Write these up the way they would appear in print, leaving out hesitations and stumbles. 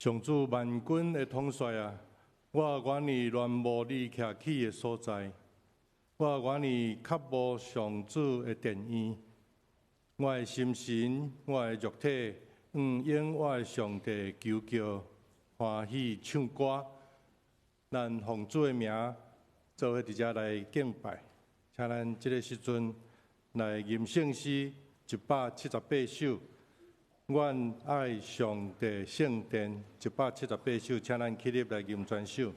上主萬軍的統帥啊，我願意戀慕你徛起的所在，我願意渴慕上主的殿院。我的心神，我的肉體，應我的上帝求叫，歡喜唱歌。咱奉主的名，做伙佇遮來敬拜，請咱這个時陣來吟聖詩178首。阮愛上帝聖殿178首，請咱起立來吟全首。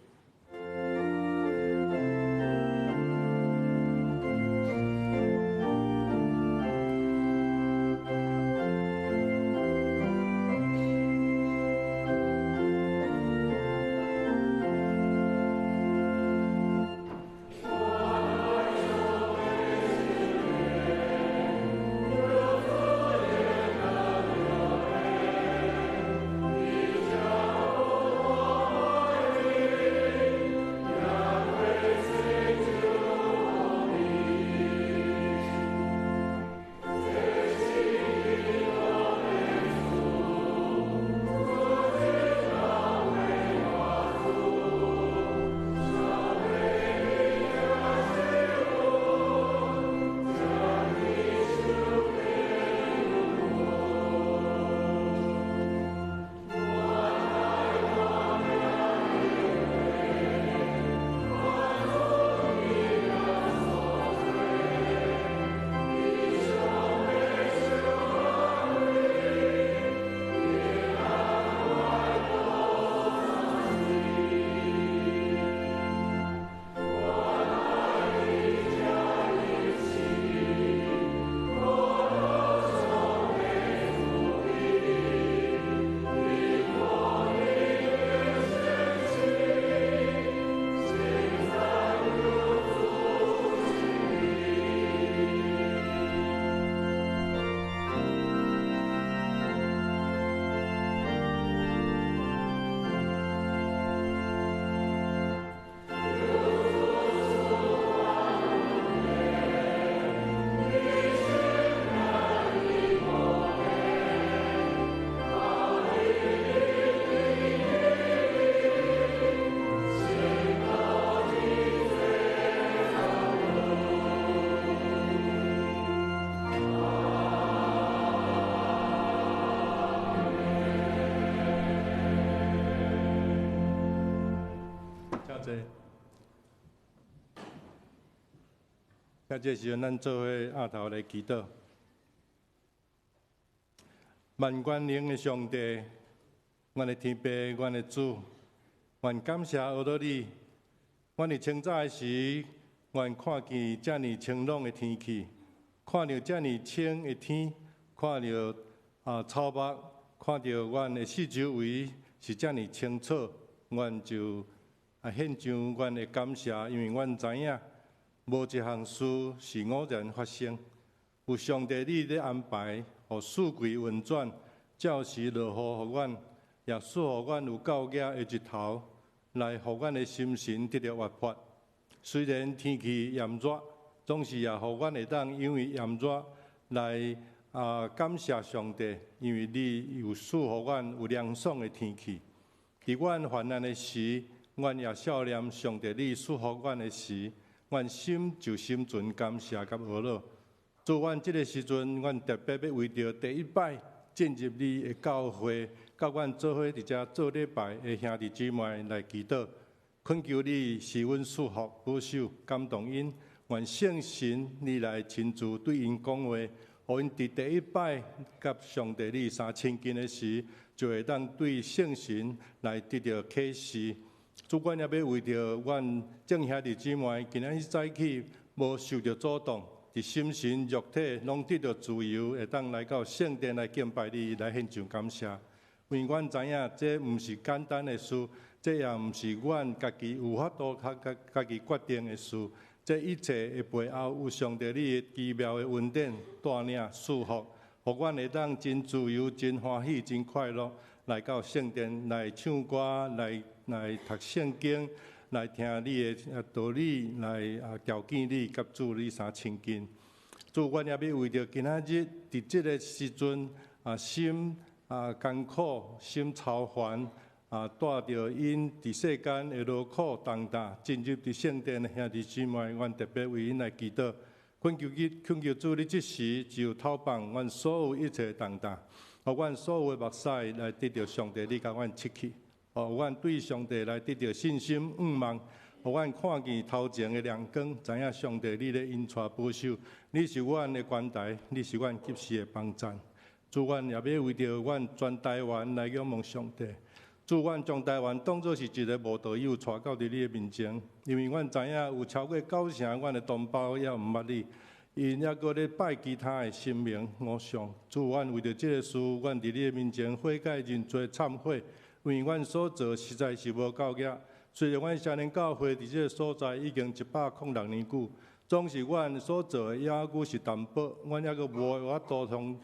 請坐。在這時陣，咱做伙徛頭來祈禱。萬全能的上帝，阮的天父，阮的主，願感謝阿羅你。阮佇清早的時，阮看見遮爾晴朗的天氣，看著遮爾清的天，看著草木，看著阮的四周圍是遮爾清楚，阮就獻上阮的感謝，因為阮知影無一項事是偶然發生，有上帝你咧安排，予四季運轉，照時落雨予阮，也賜予阮有夠熱的日頭，來予阮的心神得著活潑。雖然天氣炎熱，總是也予阮會當因為炎熱來感謝上帝，因為你有賜予阮有涼爽的天氣。佇阮患難的時，阮也想念上帝你賜予阮的時，阮心就心存感謝佮呵咾。主，阮這个時陣，阮特別欲為著第一擺進入你的教會，佮阮做伙佇遮做禮拜的兄弟姊妹來祈禱，懇求你賜阮賜福、保守、感動𪜶，願聖神你來親自對𪜶講話，予𪜶佇第一擺佮上帝你相親近的時，就會當對聖神來得著啟示。主，阮也欲為著阮眾兄弟姊妹今仔日早起無受著阻擋，佇心神肉體攏得著自由，會當來到聖殿來敬拜你，來獻上感謝。因為阮知影這毋是簡單的事，這也毋是阮家己有法度家己決定的事。這一切的背後有上帝你的奇妙的恩典帶領賜福，予阮會當真自由、真歡喜、真快樂來到聖殿來唱歌、來讀聖經、來聽你的道理、來朝見你、佮主你相親近。主，阮也欲為著今仔日佇這个時陣心艱苦、心操煩。帶著𪜶佇世間的勞苦重擔進入佇聖殿的兄弟姊妹，阮特別為𪜶來祈禱。懇求你，懇求主，你這時就透放阮所有一切重擔，予阮所有的目屎來得著上帝，你共阮拭去，予阮對上帝來得著信心向望，予阮看見頭前的亮光，知影上帝你咧引帶保守，你是阮的關台，你是阮及時的幫贊。主，阮也欲為著阮全台灣來仰望上帝。主，阮將台灣當作是一个慕道友，帶到佇你的面前，因為阮知影有超過九成阮的同胞猶毋捌你，𪜶猶閣咧拜其他的神明偶像。主，阮為著這个事，阮佇你的面前悔改認罪懺悔，因為阮所做實在是無夠額。雖然阮少年教會佇這个所在已經106年久，總是阮所做的猶閣是淡薄，阮猶閣無法度通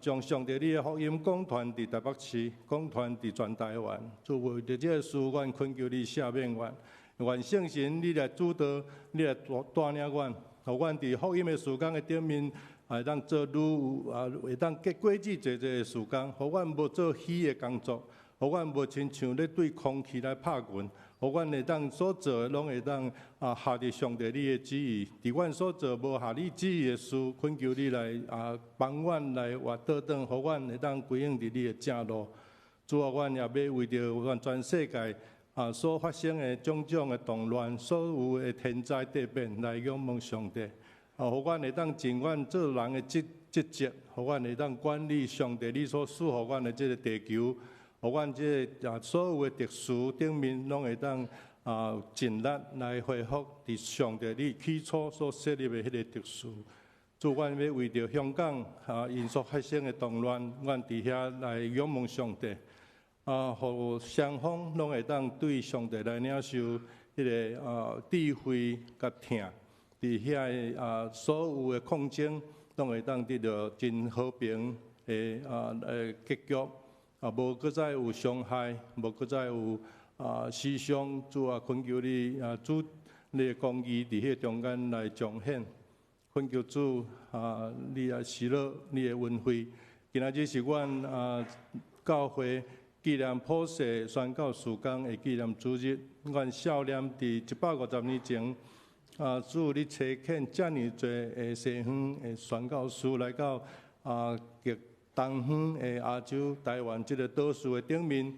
將上帝你的福音廣傳佇台北市，廣傳佇全台灣。主，為著這个事，阮懇求你赦免阮，願聖神你來主導，你來帶帶領阮，予阮佇福音的事工的頂面，會當做愈有會當結果子濟濟的事工，予阮無做虛的工作，予阮無親像咧對空氣來拍拳，予阮會當所做的攏會當合佇上帝你的旨意。佇阮所做無合你旨意的事，懇求你來幫阮來活倒轉，予阮會當歸向佇你的正路。主啊，阮也欲為著阮全世界所發生的種種的動亂，所有的天災地變來仰望上帝。予阮會當盡阮做人的職職責，予阮會當管理上帝你所賜予阮的這个地球。予阮這个所有的秩序頂面，攏會當盡力來恢復佇上帝你起初所設立的彼个秩序。主，阮欲為著香港𪜶所發生的動亂，阮佇遐來仰望上帝。予雙方攏會當對上帝來領受彼个智慧佮疼，佇遐个所有的抗爭，攏會當得著真和平的結局。無閣再有傷害，無閣再有死傷。主啊，懇求你主你的公義佇彼中間來彰顯。懇求主你來施予你的恩惠。今仔日是阮教會紀念普世宣教事工的紀念主日。阮少年佇150年前，主你差遣遮爾濟的西方的宣教師來到極東方的亞洲台灣這个島嶼的頂面，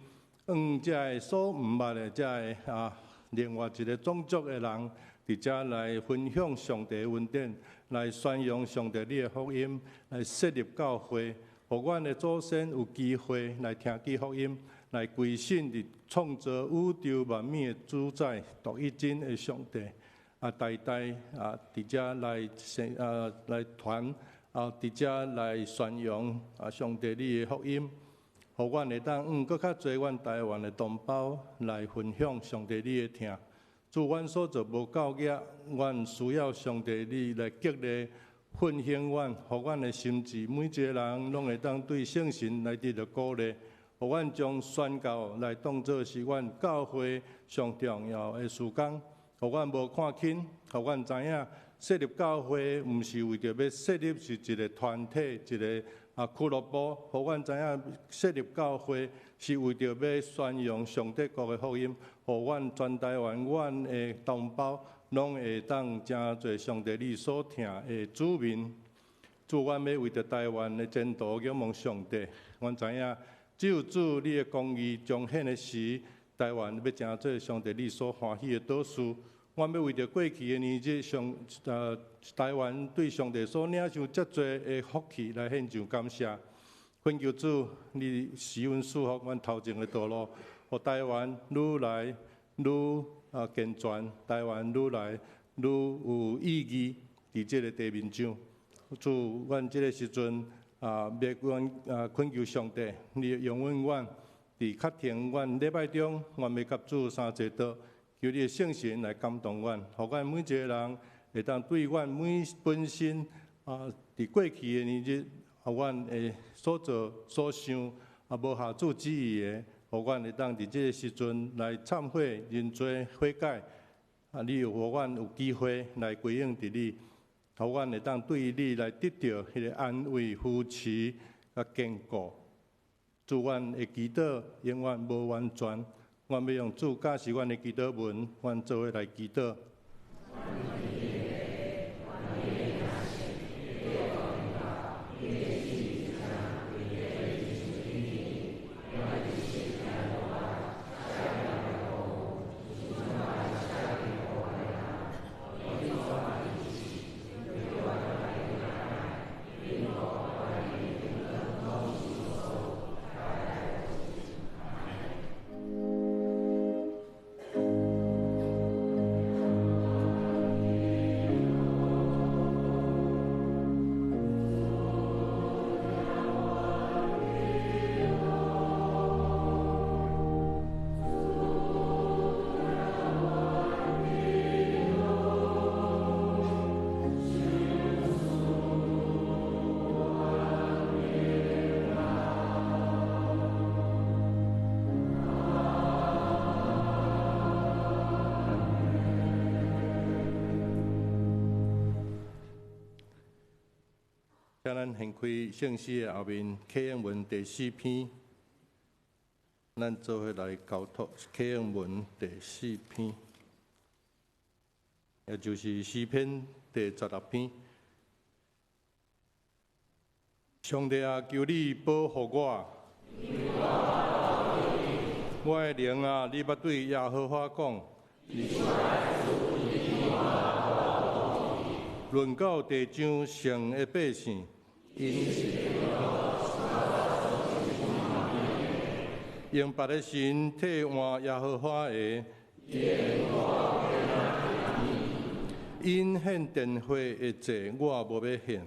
向這个所毋捌的這个另外一个種族的人，佇遮來分享上帝的恩典，來宣揚上帝你的福音，來設立教會，予阮的祖先有機會來聽見福音，來歸信佇創造宇宙萬物的主宰獨一真的上帝。代代佇遮來生來傳。佇遮來宣揚上帝你的福音，予阮會當向閣較濟阮台灣的同胞來分享上帝你的疼。主，阮所做無夠額，阮需要上帝你來激勵奮興阮，予阮的心志每一个人攏會當對聖神來得著鼓勵，予阮將宣教來當做是阮教會上重要的事工，予阮無看輕，予阮知影。設立教會毋是為著欲設立是一个團體，一个俱樂部，予阮知影設立教會是為著欲宣揚上帝國的福音，予阮全台灣阮的同胞攏會當成做上帝你所疼的子民。主，阮欲為著台灣的前途仰望上帝，阮知影只有主你的公義彰顯的時，台灣欲成做上帝你所歡喜的島嶼。阮欲為著過去的年日，上台灣對上帝所領受遮濟的福氣來獻上感謝。懇求主，你施恩賜福阮頭前的道路，予台灣愈來愈健全，台灣愈來愈有意義佇這个地面上。主，阮這个時陣欲阮懇求上帝，你容允阮佇較停阮禮拜中，阮欲佮主三齊禱。求你的聖神來感動阮，予阮每一个人會當對阮每本身佇過去的年日，阮的所做所想無合主旨意的，予阮會當佇這个時陣來懺悔、認罪、悔改。你又予阮有機會來歸向佇你，予阮會當對你來得著彼个安慰、扶持佮堅固。主，阮的祈禱永遠無完全，阮欲用主教示阮的祈禱文，阮做伙來祈禱。請咱掀開聖詩的後面，啟應文第四篇，咱做伙來交託啟應文第四篇，也就是詩篇第16篇。上帝啊，求你保護我！我的靈啊，你欲對耶和華講。論到地上聖的百姓，𪜶是用別的神替換耶和華的，𪜶獻奠火的祭，我無欲獻。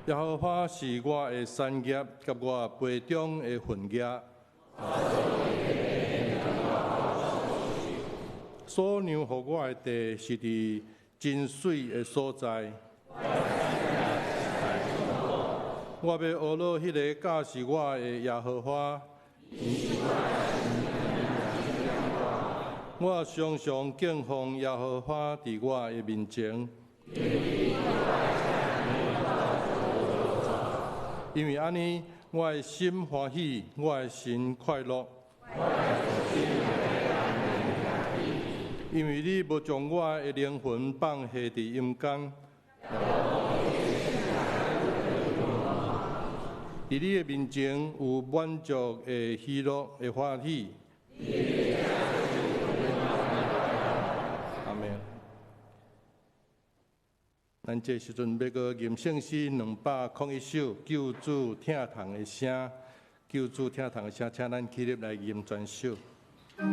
耶和華是我的產業，佮我杯中的份額。所讓予我的地是佇真媠的所在。我欲呵咾彼个教示我的耶和華。我常常敬奉耶和華佇我的面前。因為按呢，我的心歡喜，我的神快樂。因為你無將我的靈魂放下佇陰間，佇你的面前有滿足的喜樂的歡喜。阿們。咱這時陣欲閣吟聖詩201首，救主疼痛的聲，救主疼痛的聲，請咱起立來吟全首。我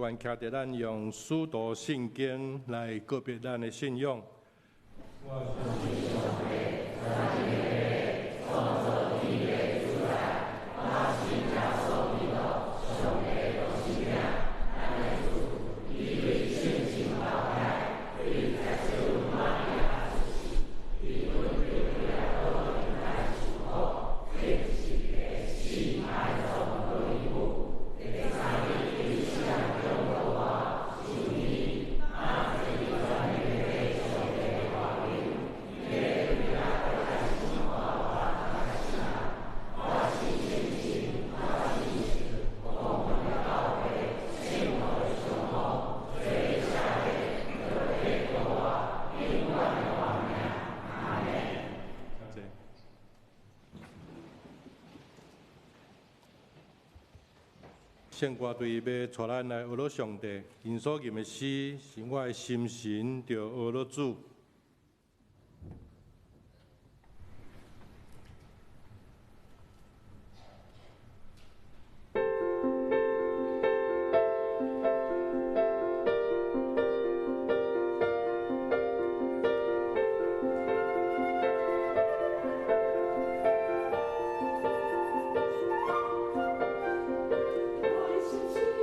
願徛佇咱用使徒信經來告別咱的信仰。我相信上帝，三位一體，創造天地的主宰。我信耶穌基督，上帝的獨生子，咱的主。伊對聖神投胎，對在聖瑪利亞出世，替阮釘彼拉多面來受苦，釘十字架，死埋葬落地府。第三日對死人中復活，升天，馬坐佇全能的上帝的右邊，欲對遐來審判活佮死人。我信聖神，我信共份的教會，聖徒的相通，罪的赦免，肉體復活，永遠的活命。阿們。謝。聖歌隊欲帶咱來學上帝，𪜶所吟的詩是我的心神著學主。我的心神學主。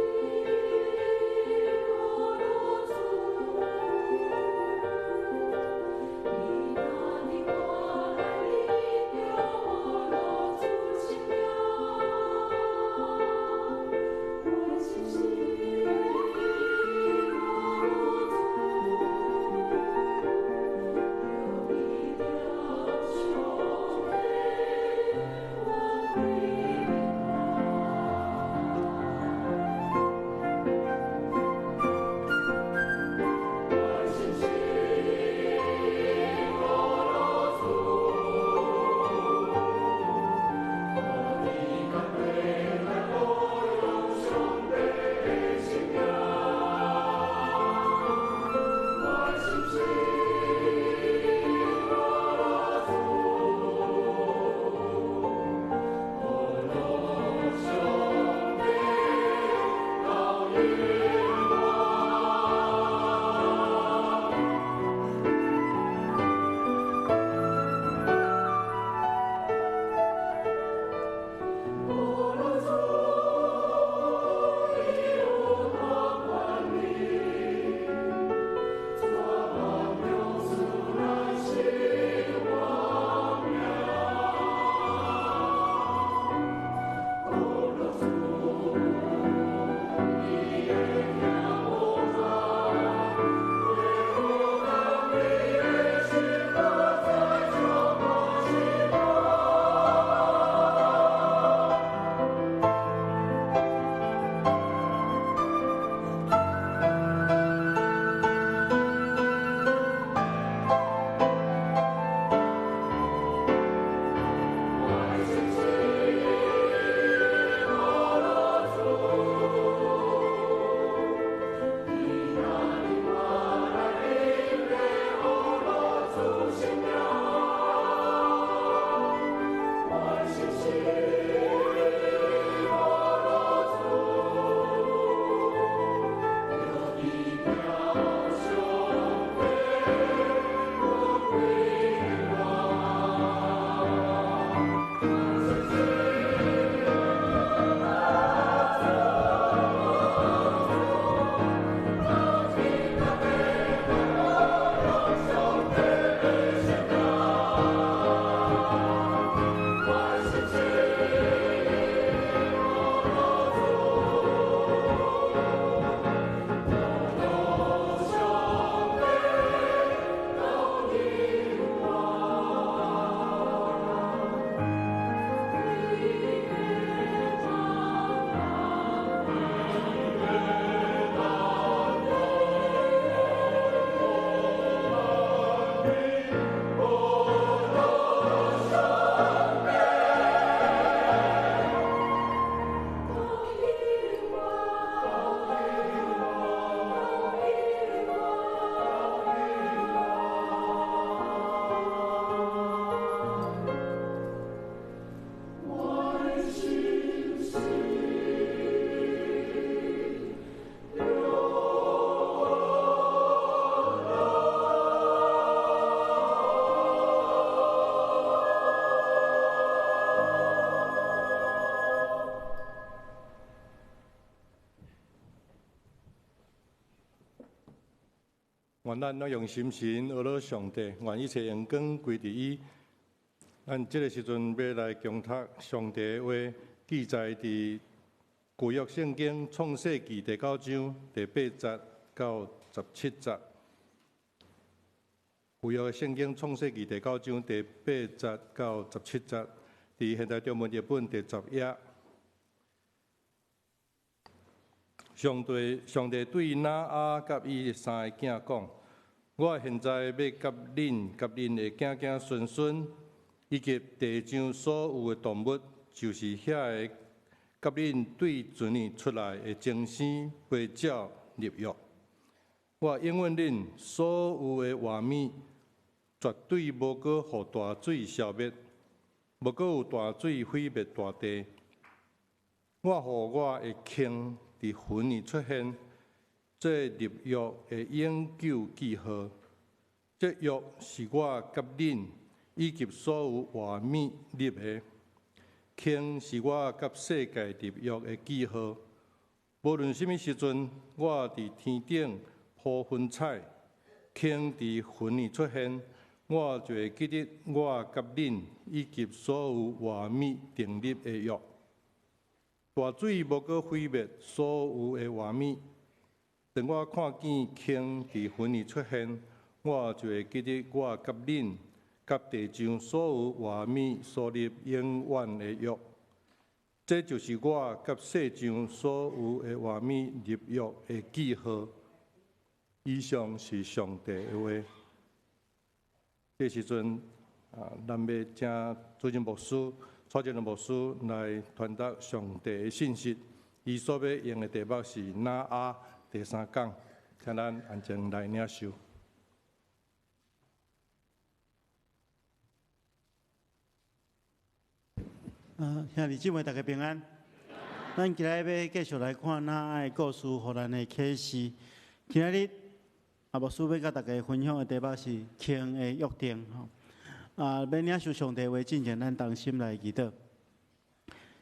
願咱攏用心神學了上帝，願一切榮光歸佇伊。咱這個時陣欲來共讀上帝的話，記載佇舊約聖經創世記第九章第八節到十七節。舊約聖經創世記第九章第八節到十七節，佇現代中文譯本第十頁。上帝，上帝對挪亞佮伊的三個囝講：我現在欲佮恁、佮恁的囝囝孫孫，以及地上所有的動物，就是遐个佮恁對船裡出來的精生飛鳥立約。我應允恁所有的活物，絕對無閣予大水消滅，無閣有大水毀滅大地。我予我的坑佇雲裡出現，做立約的永久記號。這約是我佮恁以及所有活物立的。坑是我佮世界立約的記號。無論啥物時陣，我佇天頂鋪雲彩，坑佇雲裡出現，我就會記得我佮恁以及所有活物訂立的約。大水無閣毀滅所有的活物。當我看見坑佇雲裡出現，我就會記得我佮恁、佮地上所有活物所立永遠的約。這就是我佮世上所有的活物立約的記號。以上是上帝的話。這時陣啊，咱欲請主任牧師、蔡振龍牧師來傳達上帝的信息。伊所欲用的題目是挪亞第三講，請咱安靜來領受。兄弟姊妹，大家平安。咱今日欲繼續來看挪亞的故事，予咱的啟示。今日牧師欲佮大家分享的題目是坑的約定。吼，欲領受上帝話進前，咱同心來祈禱。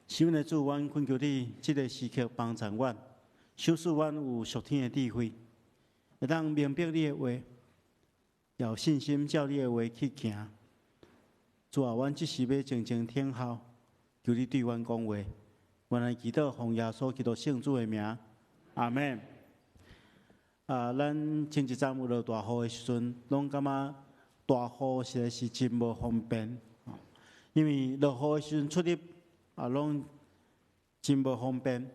是阮的主，阮懇求你，這个時刻幫助阮，賞賜阮有屬天的智慧，會當明白你的話，有信心照你的話去行。主啊，阮這時欲靜靜聽候，求你對阮講話。阮來祈禱，奉耶穌基督聖主的名，阿們。咱前一陣有落大雨的時陣，攏感覺大雨實在是真無方便，因為落雨的時陣出入啊，攏真無方便。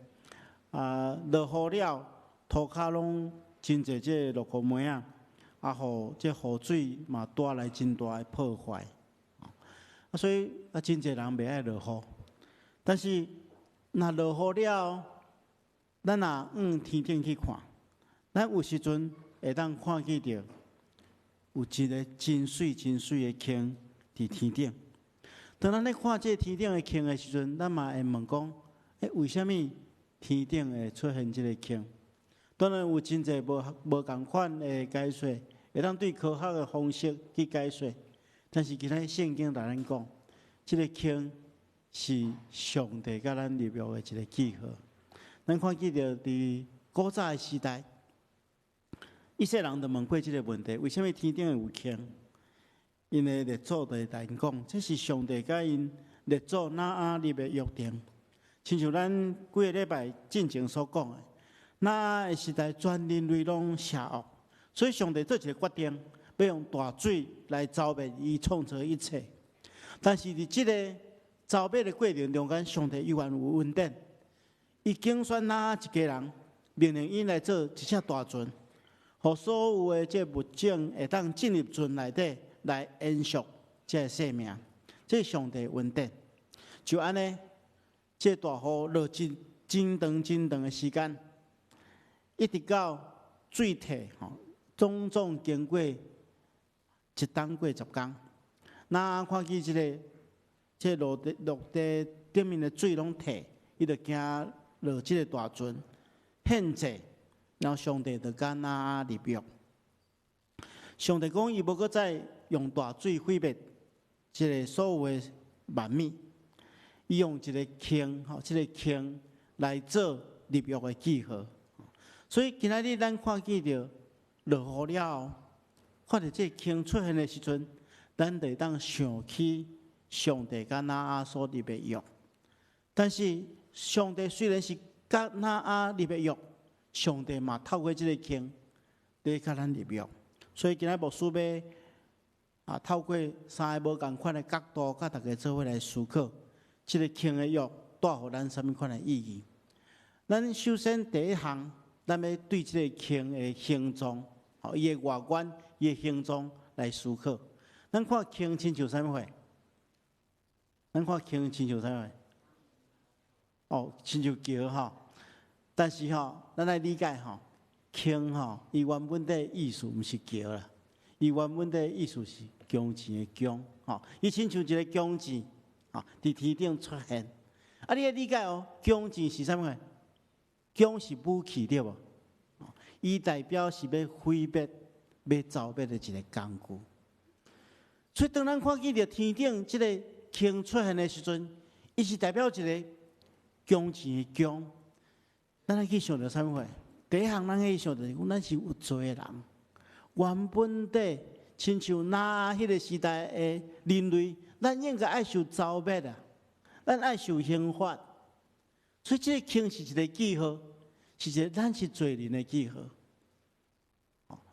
落雨了，塗跤攏真濟這個落雨糜仔，予這雨水嘛帶來真大的破壞。所以啊，真濟人袂愛落雨。但是若落雨了，咱若往天頂去看，咱有時陣會當看見著有一个真媠真媠的坑佇天頂。當咱咧看這个天頂的坑的時陣，咱嘛會問講：欸，為啥物天頂會出現這个坑？當然有真濟無仝款的解說，會當對科學的方式去解說。但是今仔聖經來咱講，這个坑是上帝佮咱立約的一个記號。咱看見著佇古早的時代，以色列人就問過這个問題：為啥物天頂會有坑？𪜶的列祖就會來𪜶講，這是上帝佮𪜶列祖挪亞立的約定。親像咱幾个禮拜進前所講的，挪亞的時代全人類攏邪惡，所以上帝做一个決定，欲用大水來剿滅伊創造一切。但是佇這个剿滅的過程中間，上帝猶原有恩典，伊揀選挪亞一家人，命令𪜶來做一隻大船，予所有的這物種會當進入船內底來延續這个生命。這是上帝恩典。就按呢，這大雨落真真長真長的時間，一直到水退吼，總總經過一冬過十工，那看見這个這陸地陸地頂面的水攏退，伊就驚落這个大船獻祭，然後上帝就佮挪亞立約。上帝講伊無閣再用大水毀滅這个所有的萬物，伊用一个坑吼，這个坑來做立約的記號。所以今仔日咱看見著落雨了後，看著這個坑出現的時陣，咱就會當想起上帝佮挪亞所立的約。但是上帝雖然是佮挪亞立的約，上帝嘛透過這个坑咧佮咱立約。所以今仔牧師欲透過三个無仝款的角度，佮大家做伙來思考，這个坑的約帶予咱啥物款的意義。咱首先第一項，咱欲對這个坑的形狀，伊的外觀、伊的形狀來思考。咱看坑親像啥物貨？咱看坑親像啥物貨？哦，親像橋吼。但是吼，咱愛理解吼，坑吼，伊原本的意思毋是橋啦，伊原本的意思是弓箭的弓，吼，伊親像一个弓箭，吼，佇天頂出現。啊，你愛理解哦，弓箭是啥物貨？弓是武器對無？伊代表是欲毀滅、欲剿滅的一个工具。所以當咱看見著天頂這个坑出現的時陣，伊是代表一个弓箭的弓。咱愛去想著啥物貨？第一項，咱去想著是講，咱是有罪的人。原本底親像挪亞彼个時代的人類，咱應該愛受剿滅啊，咱愛受刑罰。所以這个坑是一个記號，是一个咱是罪人的記號。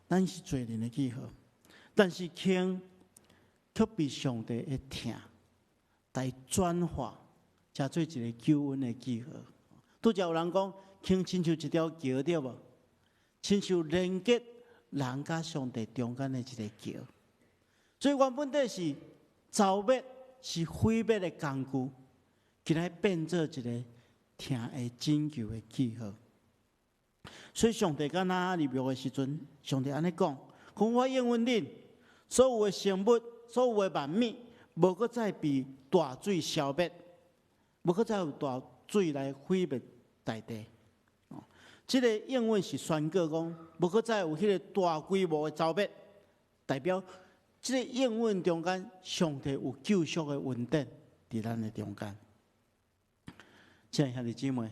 咱是罪人的記號，但是坑卻被上帝的疼來轉化，成做一个救恩的記號。拄才有人講，坑親像一條橋對無？親像連結人佮上帝中間的一个橋。所以原本底是剿滅、是毀滅的工具，今仔變做一个疼的拯救的記號。所以上帝佮挪亞立約的時陣，上帝按呢講：講我應允恁所有的生物、所有的萬物，無閣再被大水消滅，無閣再有大水來毀滅大地。哦，這个應允是宣告講，無閣再有彼个大規模的剿滅，代表這个應允中間，上帝有救贖的恩典佇咱的中間。親愛兄弟姊妹，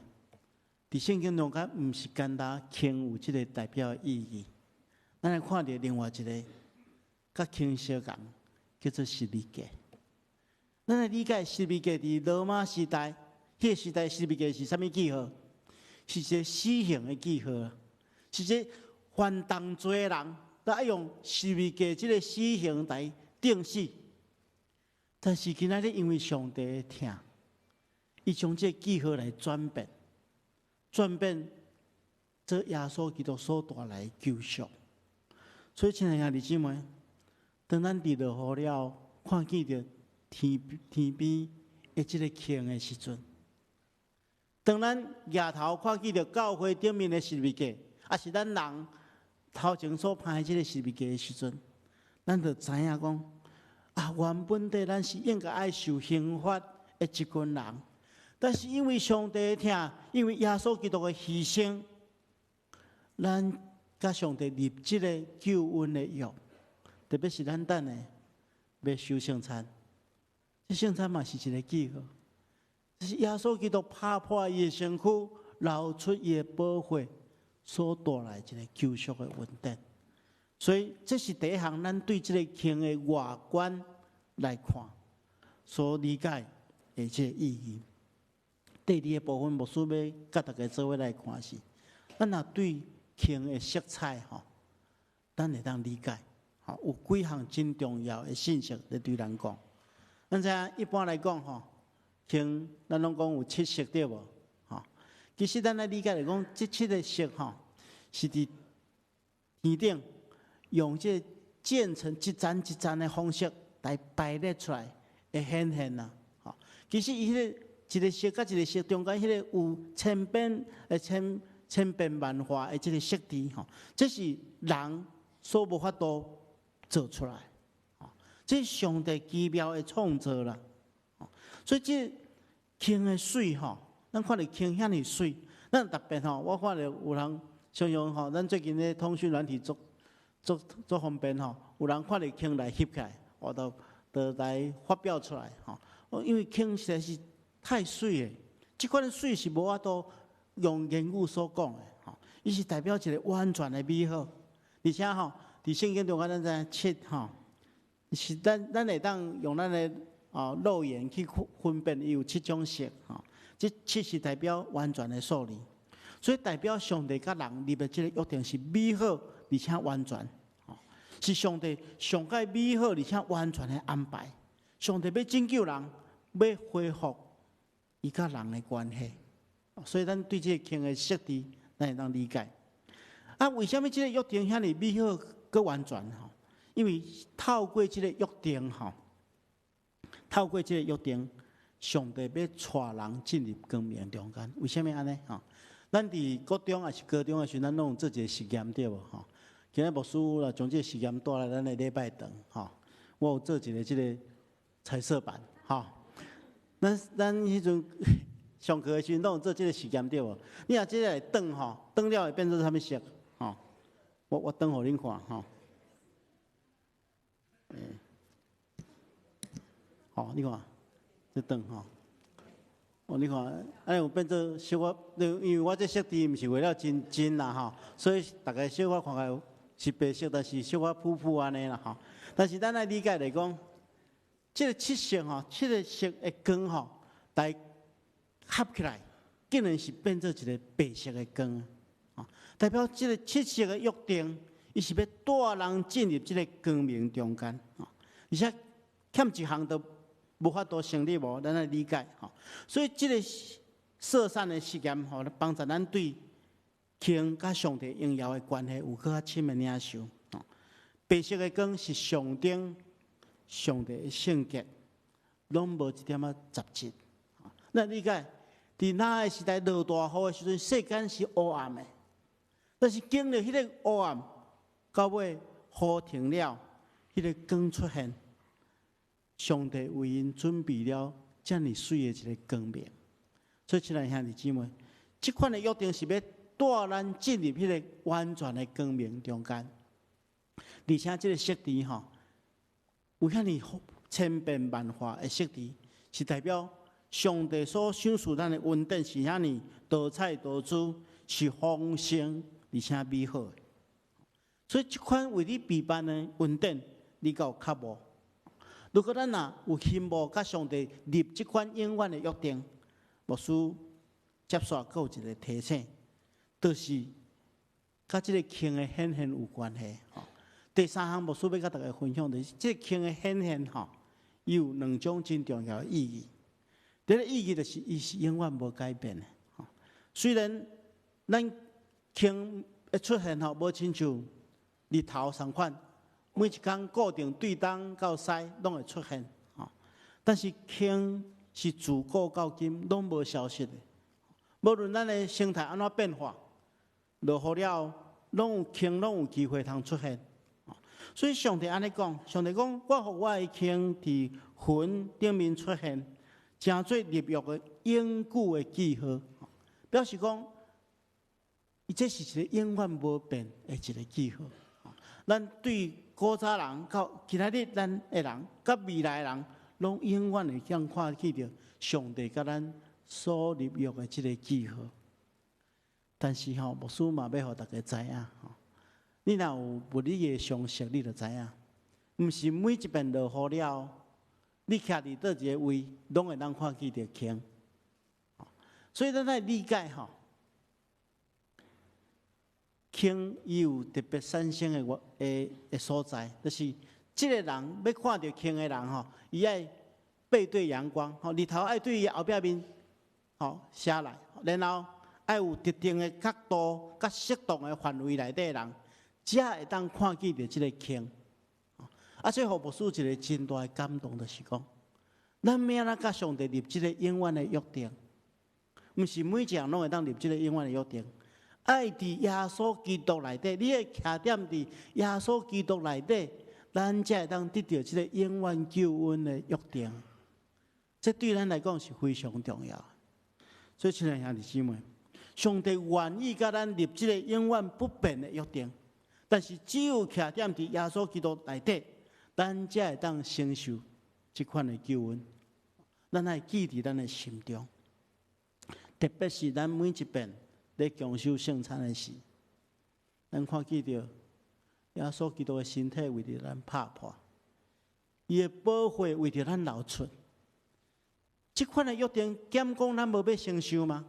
佇聖經中間，毋是干焦坑有這个代表的意義。咱來看著另外一个，佮坑相仝，叫做十字架。咱來理解十字架佇羅馬時代，彼个時代十字架是啥物記號？是一个死刑的記號，是一个犯重罪的人，都愛用十字架這个死刑來釘死。但是今仔日因為上帝的疼，伊將這个記號來轉變，轉變做耶穌基督所帶來的救贖。所以，親愛兄弟姊妹，當咱佇落雨了後，看見著天邊的這个坑的時陣，當咱舉頭看見著教會頂面的十字架，抑是咱人頭前所攀的這个十字架的時陣，咱就知影講，啊，原本底咱是應該愛受刑罰的一群人，但是因為上帝的疼，因為耶穌基督的犧牲，咱佮上帝立這个救恩的約，特別是咱等下欲守聖餐，這聖餐嘛是一个記號，這是耶穌基督拍破伊的身軀，流出伊的寶血，所帶來一个救贖的恩典。所以這是第一項，咱對這个坑的外觀來看，所理解的這个意義。第二个部分，牧師欲佮大家做伙來看是，咱若對坑的色彩吼，咱會當理解，吼，有幾項真重要的信息咧對咱講。咱知影一般來講吼，坑咱攏講有七色對無？吼，其實咱來理解來講，這七个色吼，是佇天頂用這漸層一層一層的方式來排列出來的顯現啊。吼，其實伊彼個一个色佮一个色中間彼个有千變萬化的這个色調吼，這是人所無法度做出來，這是上帝奇妙的創造啦。所以這坑的媠吼，咱看著坑遐爾媠，咱特別吼，我看著有人常常吼，咱最近咧通訊軟體足足足方便吼，有人看著坑來翕起來，我都都來發表出來吼。因為坑實在是太媠的，這款的媠是無法度用言語所講的吼，伊是代表一个完全的美好，而且吼，佇聖經中間咱知影七吼，是咱會當用咱的肉眼去分辨，伊有七種色吼。這七是代表完全的數字，所以代表上帝佮人立的這個約定是美好而且完全，是上帝上蓋美好而且完全的安排。上帝欲拯救人，欲恢復伊佮人的關係，所以咱對這個坑的設置，咱會當理解。啊，為啥物這個約定遐爾美好閣完全？吼，因為透過這個約定，吼，透過這個約定，上帝欲帶人進入光明中間。為啥物按呢？吼，咱佇國中抑是高中的時陣，咱攏有做一個實驗對無？吼，今仔牧師啦，將這個實驗帶來咱的禮拜堂，吼，我有做一個這個彩色板，吼。咱彼陣上課的時陣，攏有做這個實驗對無？你若這個來轉吼，轉了會變做啥物色？吼，我轉予恁看吼。欸，好，你看，這轉吼。哦，你看，按呢有變做小可，因為我這設置毋是畫了真真啦吼，所以大家小可看起來是白色，但是小可浮浮按呢啦吼。但是咱愛理解來講，這個七色吼，七個色的光吼，來合起來，竟然是變做一個白色的光，代表這個七色的約定，伊是欲帶人進入這個光明中間，而且欠一項都無法度成立無，咱愛理解吼。所以這個色散的實驗吼，幫助咱對光佮上帝榮耀的關係有閣較深的領受。白色的光是象徵上帝的聖潔，攏無一點仔雜質。咱理解，佇挪亞的時代落大雨的時陣，世間是烏暗的，但是經歷彼個烏暗，到尾雨停了，彼個光出現，上帝為𪜶準備了遮爾媠的一個光明。所以，親愛兄弟姊妹，這款的約定是欲帶咱進入彼個完全的光明中間，而且這個設置吼，有遐爾千變萬化的設置，是代表上帝所賞賜咱的恩典是遐爾多彩多姿，是豐盛而且美好的。所以，這款為你備辦的恩典，你敢有渴慕？如果咱若有希望佮上帝立這款永遠的約定，牧師接續閣有一個提醒，就是佮這個坑的顯現有關係。第三項牧師欲佮大家分享的是，這個坑的顯現吼，伊有兩種真重要的意義。第一個意義就是，伊是永遠無改變的。雖然咱坑的出現吼，無親像日頭仝款，每一工固定對東到西攏會出現，但是坑是自古到今攏無消失的。無論咱的生態按怎變化，落雨了後，攏有坑，攏有機會通出現。所以上帝按呢講，上帝講，我予我的坑佇雲頂面出現，成做立約的永久的記號，表示講，伊這是一個永遠無變的一個記號。咱對古早人到今仔日咱的人，佮未來的人，攏永遠會當看見著上帝佮咱所立約的這個記號。但是吼，牧師嘛欲予大家知影吼，你若有物理的常識，你就知影，毋是每一遍落雨了後，你徛佇佗一個位，攏會當看見著坑。所以咱愛理解吼，坑伊有特別產生的原的的所在，就是這個人欲看著坑的人吼，伊愛背對陽光，吼，日頭愛對伊後壁面吼射來，然後愛有特定的角度、佮適當的範圍內底的人，才會當看見著這個坑。啊，這予牧師一個真大的感動，就是講，咱欲按怎佮上帝立這個永遠的約定，毋是每一個人攏會當立這個永遠的約定。愛佇耶穌基督內底，你愛徛踮佇耶穌基督內底，咱才會當得著這個永遠救恩的約定。這對咱來講是非常重要。所以，親愛兄弟姊妹，上帝願意佮咱立這個永遠不變的約定，但是只有徛踮佇耶穌基督內底，咱才會當承受這款的救恩。咱愛記佇咱的心中，特別是咱每一遍咧共守聖餐的時，咱看見著耶穌基督的身體為著咱拍破，伊的寶血為著咱流出。這款的約定，敢講咱無欲承受嗎？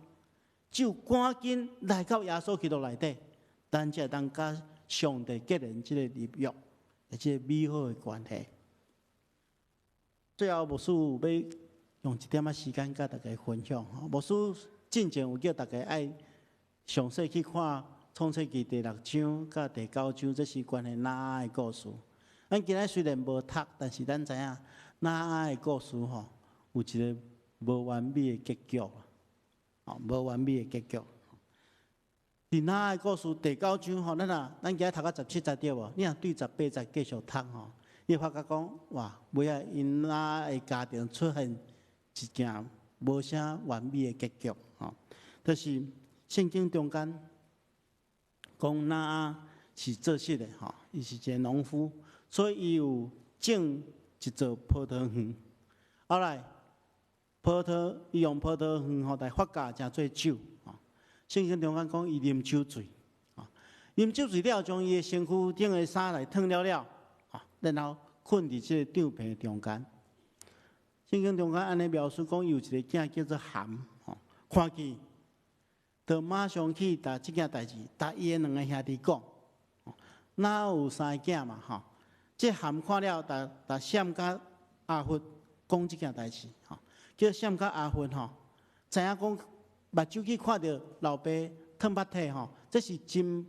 只有趕緊來到耶穌基督內底，咱才會當佮上帝結連這個立約，這個美好的關係。最後，牧師欲用一點仔時間佮大家分享。牧師進前有叫大家愛詳細去看創世記第六章佮第九章，這是關於挪亞的故事。咱今仔雖然無讀，但是咱知影挪亞的故事吼，有一個無完美的結局，哦，無完美的結局。佇挪亞的故事第九章吼，咱若咱今仔讀到十七節對無？你若對十八節繼續讀吼，你會發覺講哇，尾仔𪜶挪亞的家庭出現一件無啥完美的結局吼，就是聖經中間講挪亞是做穡的吼，伊是一個農夫，所以伊有種一座葡萄園。後來葡萄，伊用葡萄園吼來發酵成做酒。聖經中間講伊啉酒醉，啉酒醉了，將伊的身軀頂的衫來脫了了，然後睏佇這個帳篷中間。聖經中間按呢描述講，伊有一个囝叫做含，看見，就馬上去共這件代誌，共伊的兩个兄弟講。挪亞有三个囝嘛，吼，這含看了，共共閃佮雅弗講這件代誌，吼，叫閃佮雅弗吼，知影講目睭去看著老爸褪腹體吼，這是真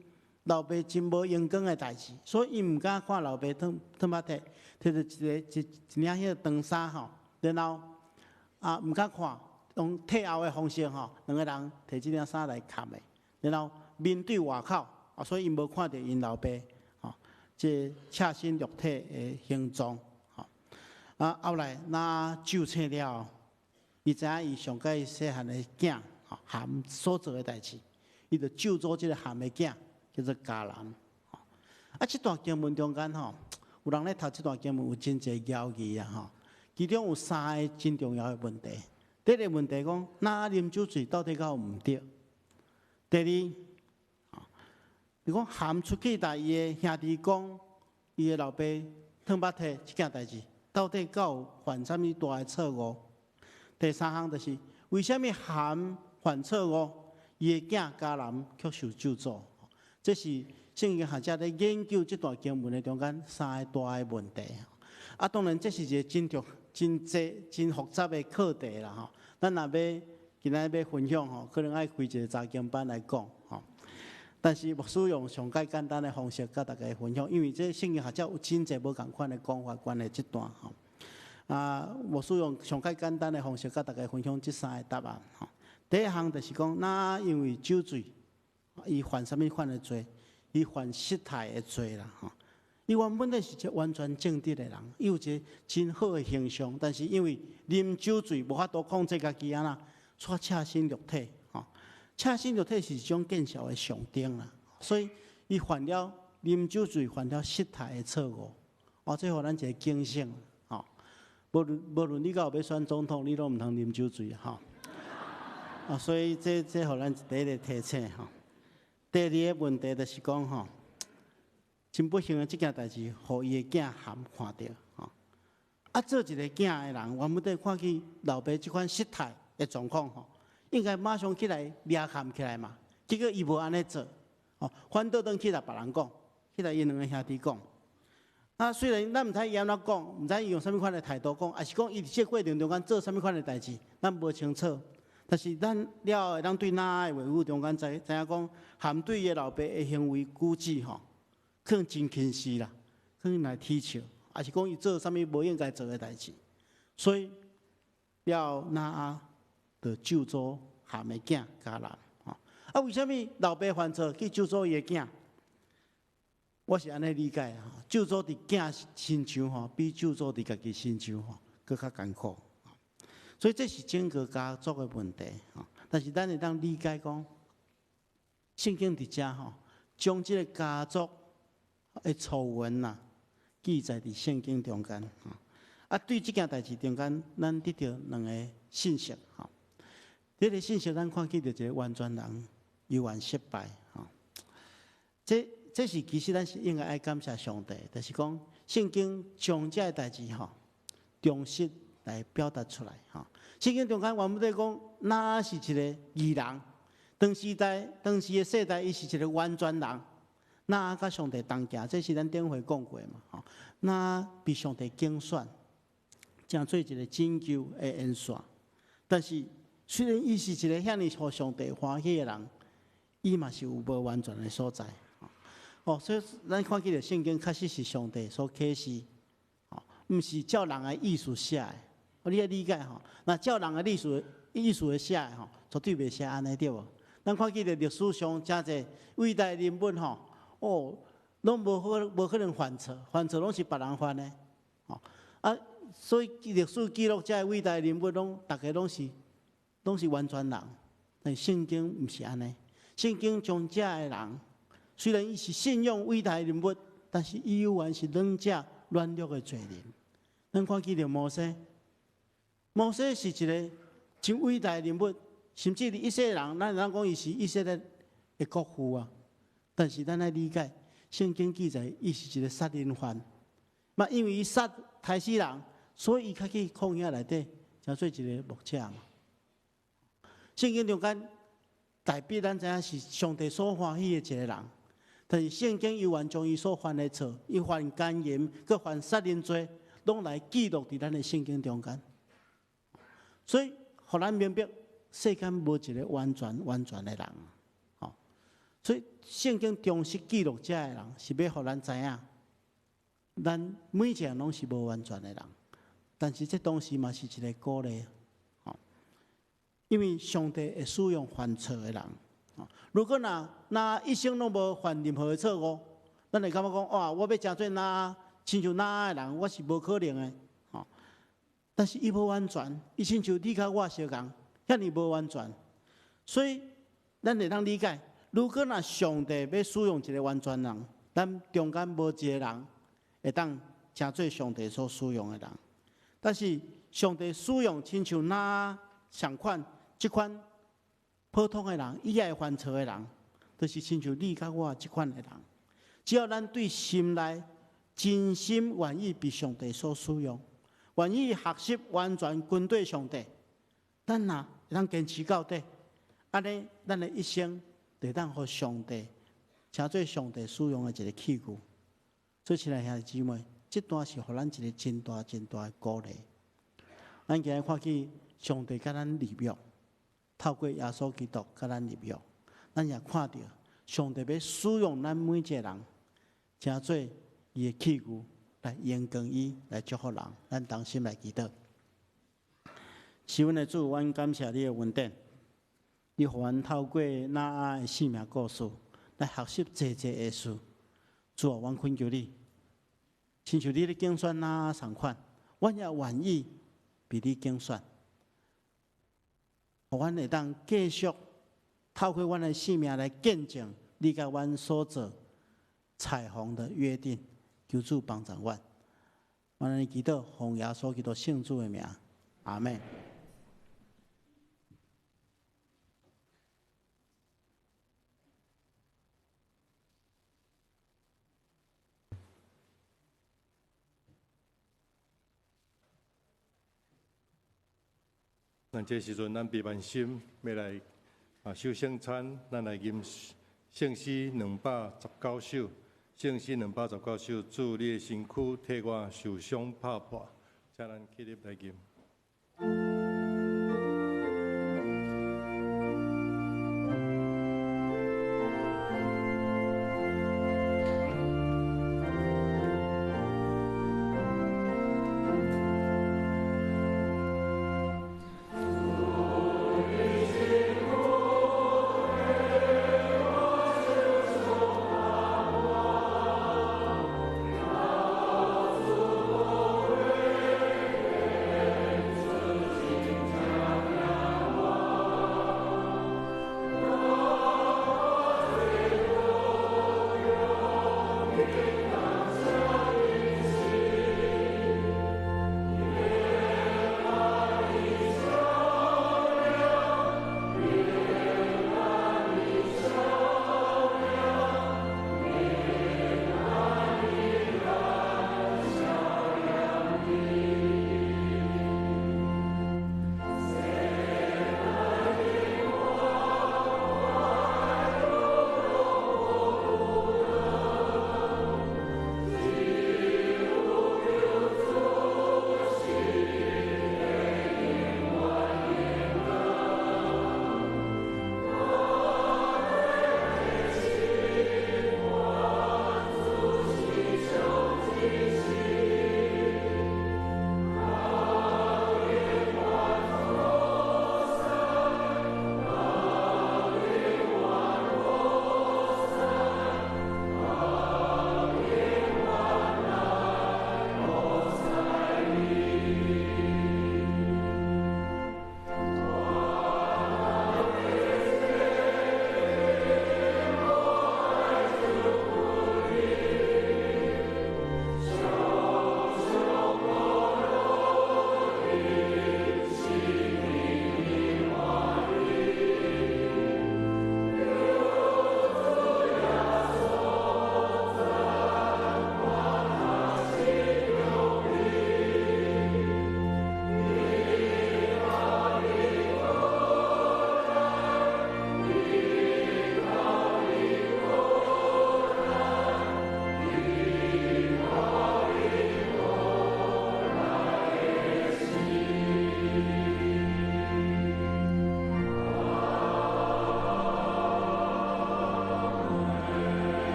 老爸真無榮光的代誌，所以伊毋敢看老爸褪褪腹體，提著一个一一領彼個長衫吼，然後啊毋敢看，用退後的方式吼，兩个人提這領衫來蓋的，然後面對外口，啊，所以𪜶無看著𪜶老爸吼，這赤身露體的形狀吼。啊，後來挪亞酒醒了，伊知影伊上蓋細漢的囝吼含所做的代誌，伊就咒詛這个含的囝，叫做迦南。啊，這段經文中間吼，有人咧讀這段經文有真濟疑義啊吼。其中有三个真重要的問題。第一个問題講，挪亞啉酒醉到底敢有毋對？第二，你講含出去共伊的兄弟講，伊的老爸褪腹體這件代誌，到底敢有犯啥物大的錯誤？第三項就是，為啥物含犯錯誤，伊的囝迦南卻受咒詛？這是聖經學者咧研究這段經文的中間三个大的問題。啊，當然這是一個真重、真濟、真複雜的課題啦吼。咱若欲今仔欲分享吼，可能愛開一個查經班來講吼。但是牧師用上蓋簡單的方式佮大家分享，因為這聖經學者有真濟無仝款的講法關於這段吼。啊，牧師用上蓋簡單的方式佮大家分享這三個答案吼。第一項就是講，挪亞因為酒醉，伊犯啥物款的罪？伊犯失態的罪啦吼。伊原本就是一個完全正直的人，伊有一個真好的形象，但是因為啉酒醉無法度控制家己按怎，煞赤身露體吼。赤身露體是一種見笑的象徵啦，所以伊犯了啉酒醉，犯了失態的錯誤。哦，這予咱一個警醒吼。無論無論你敢有欲選總統，你攏毋通啉酒醉吼。啊，所以這這予咱第一個提醒吼。第二个問題就是講吼，真不幸的這件代誌，予伊的囝含看著吼。啊，做一个囝的人，原本底看見老爸這款失態的狀況吼，應該馬上起來掠含起來嘛。結果伊無按呢做，吼，反倒轉去共別人講，去共𪜶兩个兄弟講。啊，雖然咱毋知伊按怎講，毋知伊用啥物款的態度講，抑是講伊佇這過程中間做啥物款的代誌，咱無清楚。但是咱了後會當對挪亞的話語中間知知影講，含對伊的老爸的行為舉止吼，可能真輕視啦，可能來取笑，抑是講伊做啥物無應該做的代誌，所以了後挪亞就咒詛含的囝迦南吼。啊，為啥物老爸犯錯去咒詛伊的囝？我是按呢理解啊，咒詛佇囝身上吼，比咒詛佇家己身上吼，閣較艱苦。所以這是整個家族的問題吼。但是咱會當理解講，聖經佇遮吼，將這个家族的醜聞呐，記載佇聖經中間。啊，對這件代誌中間，咱得著兩个信息吼。第一个信息，咱看見著一个完全人猶原失敗吼。這這是其實咱是應該愛感謝上帝，就是講聖經將這个代誌吼，忠實來表達出來吼。聖經中間原本咧講，挪亞是一个義人，當時代當時的世代，伊是一个完全人。挪亞佮上帝同行，這是咱頂回講過的嘛吼。挪亞被上帝揀選，成做一个拯救的元帥。但是雖然伊是一个遐爾予上帝歡喜的人，伊嘛是有無完全的所在。哦，所以咱看見著聖經確實是上帝所啟示，吼，毋是照人的意思寫的。哦，你愛理解吼，若照人的意思意思來寫的吼，絕對袂寫按呢對無？咱看見著歷史上誠濟偉大人物吼，哦，攏無可能犯錯，犯錯攏是別人犯的，吼啊，所以歷史記錄這偉大人物攏逐个攏是完全人，但聖經毋是按呢，聖經將這个人，雖然伊是信仰偉大人物，但是伊猶原是軟者軟弱的罪人。咱看見著摩西，摩西是一个真偉大的人物，甚至以色列人，咱會當講伊是以色列的國父啊。但是咱愛理解，聖經記載伊是一个殺人犯，嘛因為伊殺刣死人，所以伊較去曠野內底，成做一个牧者嘛。聖經中間代表咱知影是上帝所歡喜的一个人，但是聖經猶原將伊所犯的錯，伊犯姦淫，閣犯殺人罪，攏來記錄佇咱的聖經中間。所以，予咱明白，世間無一个完全完全的人，吼。所以聖經忠實記錄這个人，是欲予咱知影，咱每一个人攏是無完全的人，但是這當時嘛是一个鼓勵，吼。因為上帝會使用犯錯的人，如果若若一生攏無犯任何的錯誤，咱會感覺講哇，我欲成做挪亞，親像挪亞的人，我是無可能的，吼。但是伊無完全，伊親像你佮我相仝，遐爾無完全，所以咱會當理解，如果若上帝欲使用一个完全人，咱中間無一个人會當成做上帝所使用的人。但是上帝使用親像挪亞仝款這款普通的人，伊也會犯錯的人，就是親像你佮我這款的人。只要咱對心內真心願意被上帝所使用，願意學習完全跟隨上帝，咱若會當堅持到底，按呢，咱的一生就會當予上帝成做上帝使用的一个器具。所以，親愛兄弟姊妹，這段是予咱一个真大真大的鼓勵。咱今日看見上帝佮咱立約，透過耶穌基督佮咱立約，咱也看著上帝欲使用咱每一个人，成做伊的器具來榮光伊，來祝福人。咱同心來祈禱。是阮的主，阮感謝你的恩典，你予阮透過挪亞的生命故事來學習濟濟的事。主啊，阮懇求你，親像你咧揀選挪亞仝款，阮也願意被你揀選，予阮會當繼續透過阮的生命來見證你佮阮所做彩虹的約定。求主幫助阮，阮按呢祈禱，奉耶穌基督聖主的名，阿們。咱這時陣，咱閉萬心欲來啊守聖餐，咱來吟聖詩219首，聖詩兩百十九首，主你的身軀替我受傷拍破，請咱起立來吟。主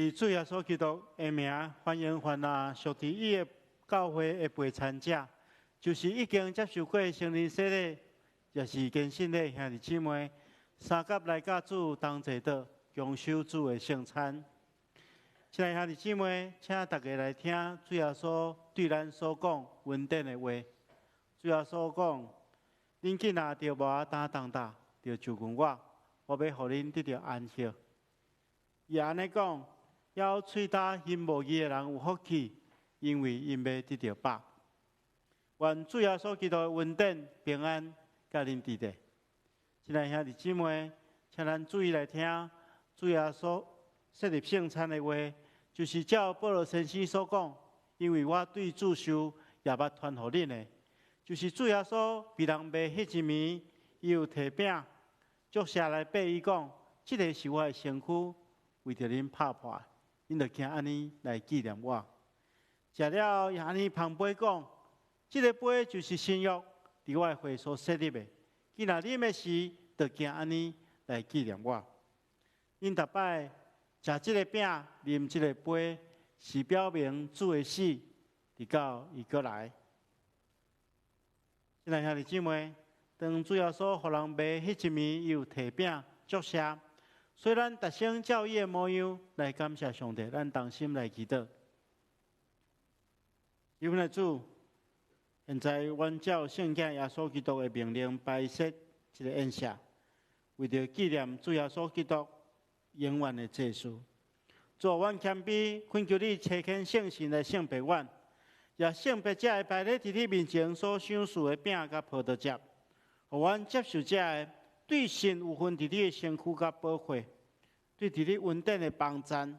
以主耶穌基督的名，歡迎凡若屬佇伊的教會的陪餐者，就是已經接受過聖靈洗禮，也是堅信的兄弟姊妹，相佮來佮主同坐桌，共守主的聖餐。親愛兄弟姊妹，請大家來聽主耶穌對咱所講恩典的話。主耶穌講：恁囝若著無擔重擔，著就近我，我欲予恁得著安息。伊按呢講，枵喙焦行無義的人有福氣，因為𪜶欲得著飽。願主耶穌基督的恩典平安佮恁佇咧。親愛兄弟姊妹，請咱注意來聽主耶穌設立聖餐的話，就是照保羅先生所講，因為我對主受，也捌傳予恁的，就是主耶穌被人賣彼一暝，伊有提餅，祝謝來擘伊講，這个是我的身軀，為著恁拍破，恁著行按呢來紀念我。食了也按呢捧杯講，這个杯就是新約，佇我的血所設立的。囝若啉的時，著行按呢來紀念我。恁逐擺食這个餅，啉這个杯，是表明主的死，直到伊閣來。親愛兄弟姊妹，當主耶穌予人賣彼一暝，伊有提餅祝謝，所以咱逐聲照伊的模樣來感謝上帝，咱同心來祈禱。阮的主，現在阮照聖子耶穌基督的命令擺設這个宴席，為著紀念主耶穌基督永遠的祭司。主，阮謙卑，懇求你差遣聖神來聖別阮，也聖別這个擺咧佇你面前所賞賜的餅佮葡萄汁，予阮接受這个對神有份佇你的身軀佮寶血，對佇你恩典的幫贊，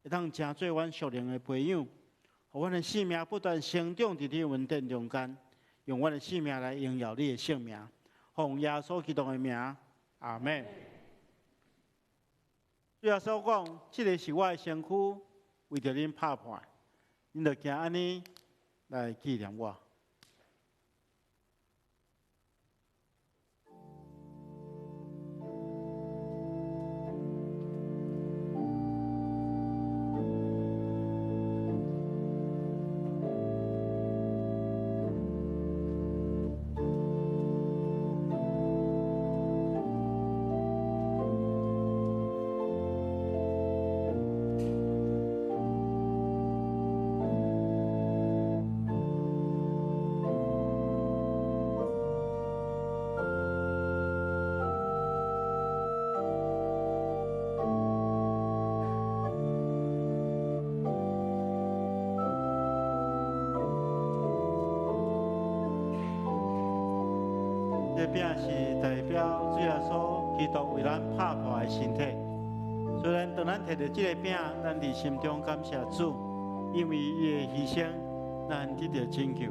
會當成做阮屬靈的培養，予阮的生命不斷成長佇你恩典中間，用阮的生命來榮耀你的聖名，奉耶穌基督的名，阿們。主耶穌講：這个是我的身軀，為著恁拍破，恁著行按呢來紀念我。這餅是代表主耶穌基督為咱拍破的身體。雖然當咱提著這个餅，咱佇心中感謝主，因為伊的犧牲，咱得著拯救。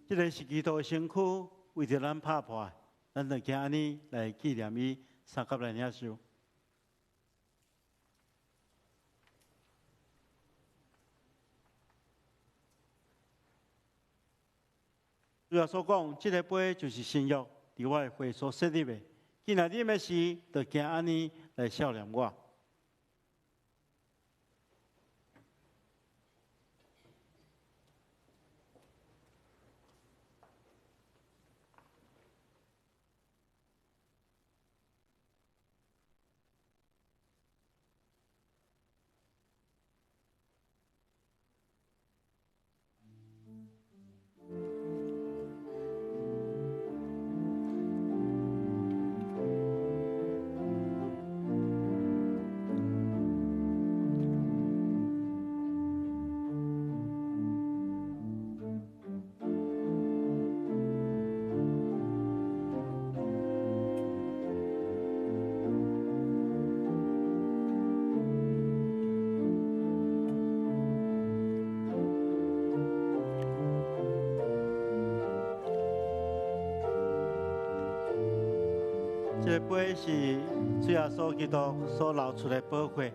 這个是基督的身軀，為著咱拍破，咱就行按呢來紀念伊，相佮來領受。主耶穌講，這个杯就是新約，佇我的血所設立的。既然啉的時，就行按呢來數念我。這个杯是主耶穌基督所流出的寶血。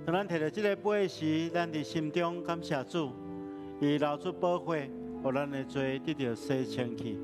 當咱提著這個杯時，咱佇心中感謝主，伊流出寶血，予咱的罪得著洗清去。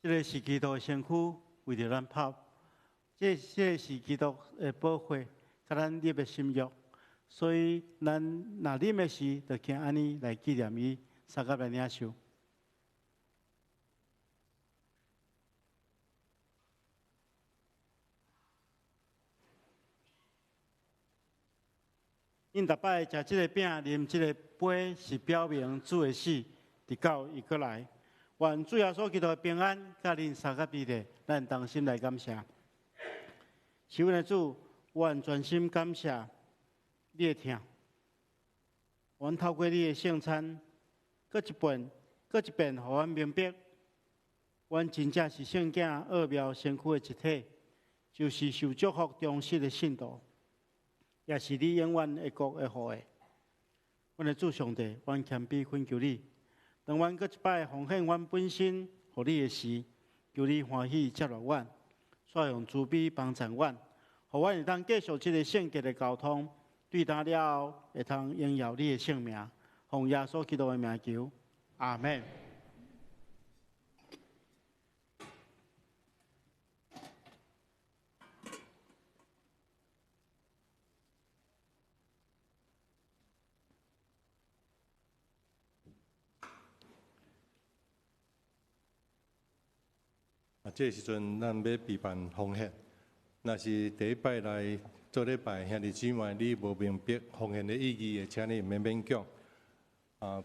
這个是基督的身軀，為著咱拋；這个是基督的寶血，佮咱立的新約。所以咱若啉的時，就行按呢來紀念伊，相佮來領受。𪜶逐擺食這个餅、啉這个杯，是表明主的死，直到伊閣來。願主耶穌基督的平安，佮恁相佮佇咧，咱同心來感謝。是阮的主，阮全心感謝你的疼。阮透過你的聖餐，閣一遍、閣一遍，予阮明白，阮真正是聖囝奧妙身軀的一體，就是受祝福忠實的信徒。也是你永遠的國的後裔。阮的主上帝，阮謙卑懇求你，當阮閣一擺奉獻阮本身予你的時，求你歡喜接納阮，煞用慈悲幫助阮，予阮會當繼續這个聖潔的交通，對今了後會通榮耀你的聖名，奉耶穌基督的名求，阿們。啊，這个時陣咱欲備辦奉獻，若是第一擺來做禮拜，兄弟姊妹，你無明白奉獻的意義的，請你免勉強。啊。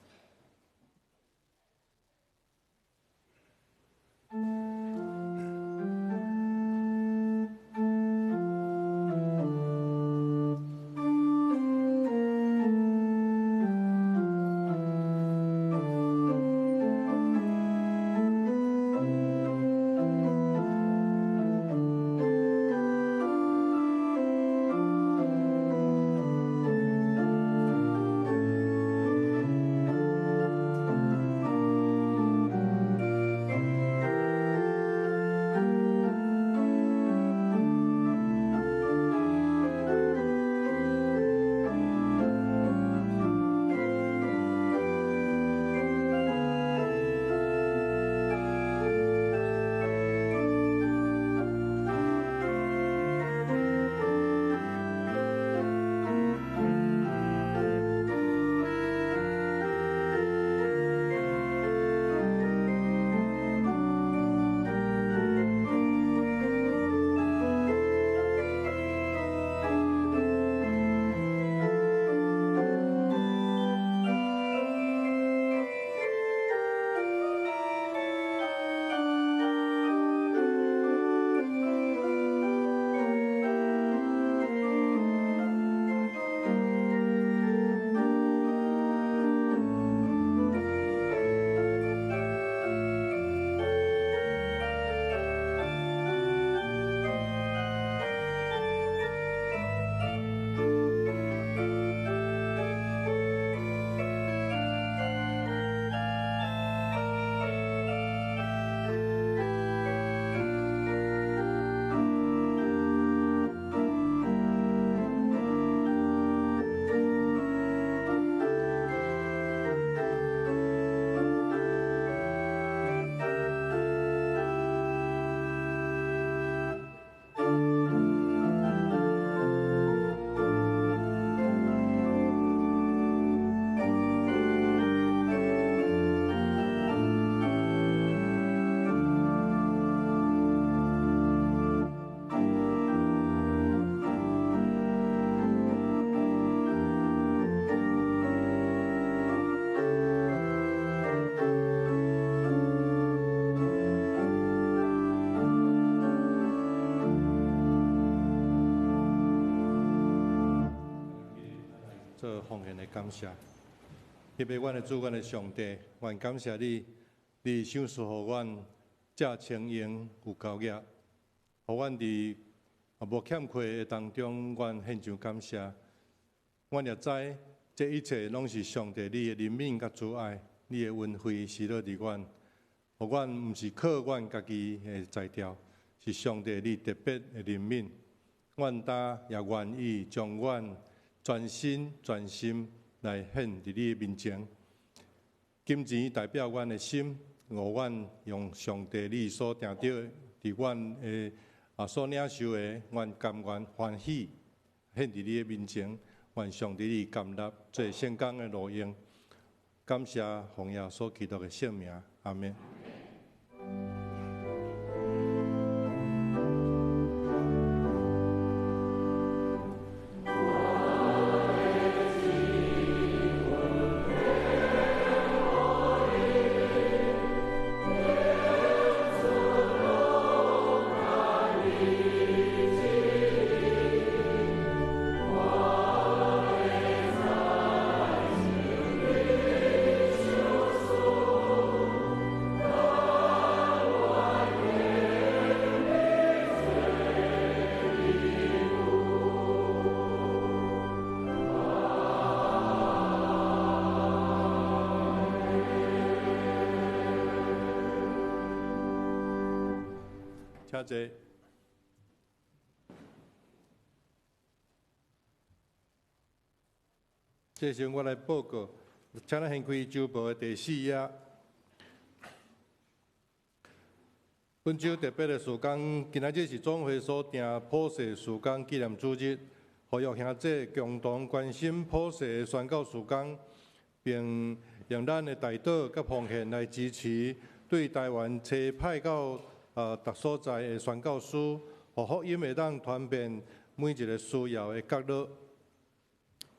做奉獻的感謝，特別阮的主，阮的上帝，阮感謝你，你賞賜予阮這充盈有夠額，予阮佇無欠缺的當中，阮獻上感謝。阮也知這一切攏是上帝你的憐憫佮慈愛，你的恩惠施落佇阮，予阮毋是靠阮家己的才調，是上帝你特別的憐憫。阮今也願意將阮全身全心來獻佇你的面前，金錢代表阮的心，予阮用上帝你所定著的，佇阮的所領受的，阮甘願歡喜獻佇你的面前，願上帝你甘納做聖工的路用。感謝奉耶穌基督的聖名，阿們。請坐。這時我來報告，請咱掀開週報的第四頁。本週特別的事工，今仔日是總會所訂普世事工紀念主日，呼籲兄弟共同關心普世的宣教事工，並用咱的代禱佮奉獻來支持對台灣差派到逐所在的宣教師，予福音會當傳遍每一个需要的角落。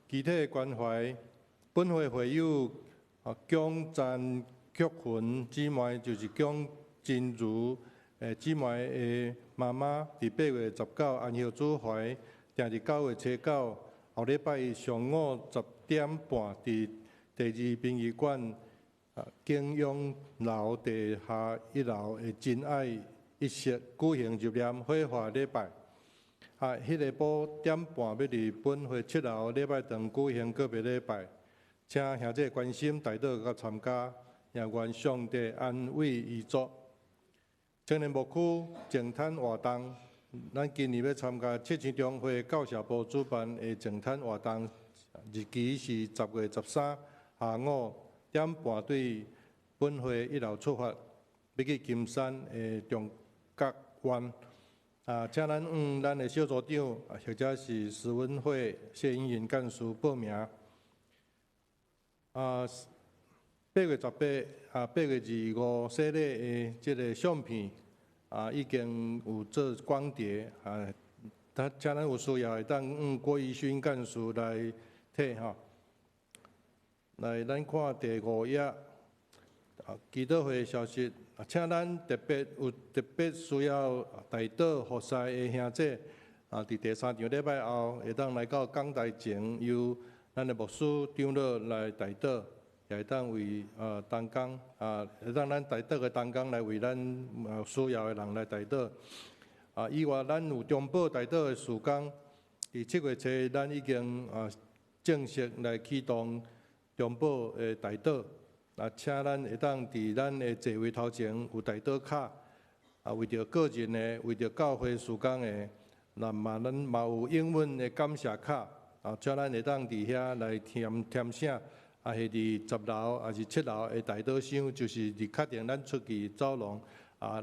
具體的關懷，本會會友蔣詹菊雲姊妹，就是蔣真如姊妹的媽媽，佇8月19安息主懷，定佇9月初9，後禮拜一上午10點半，佇第二殯儀館景陽樓地下一樓的真愛儀式舉行入殮火化禮拜。彼个晡點半欲佇本會七樓禮拜堂舉行告別禮拜，請兄弟關心代禱佮參加，也願上帝安慰遺族。青年牧區淨灘活動，咱今年欲參加七星中會教社部主辦的淨灘活動，日期是10月13下午點半對本會一樓出發，欲去金山的中角灣。請咱向咱的小組長，或者是時文會謝英雲幹事報名。8月188月25洗禮的這个相片已經有做光碟請咱有需要會當向郭怡勳幹事來提吼。來，咱看第五頁，祈禱會消息，請咱特別有特別需要代禱服侍的兄弟，佇第三場禮拜後，會當來到講台前，由咱的牧師長老來代禱，也會當為同工，會當咱代禱的同工來為咱需要的人來代禱。以外，咱有中保代禱的事工，佇7月初，咱已經正式來啟動中保的代禱。請咱會當佇咱的座位頭前有代禱卡，為著個人的，為著教會事工的，那嘛咱嘛有英文的感謝卡，請咱會當佇遐來填填寫，是佇10樓，抑是7樓的代禱箱，就是佇確定咱出去走廊，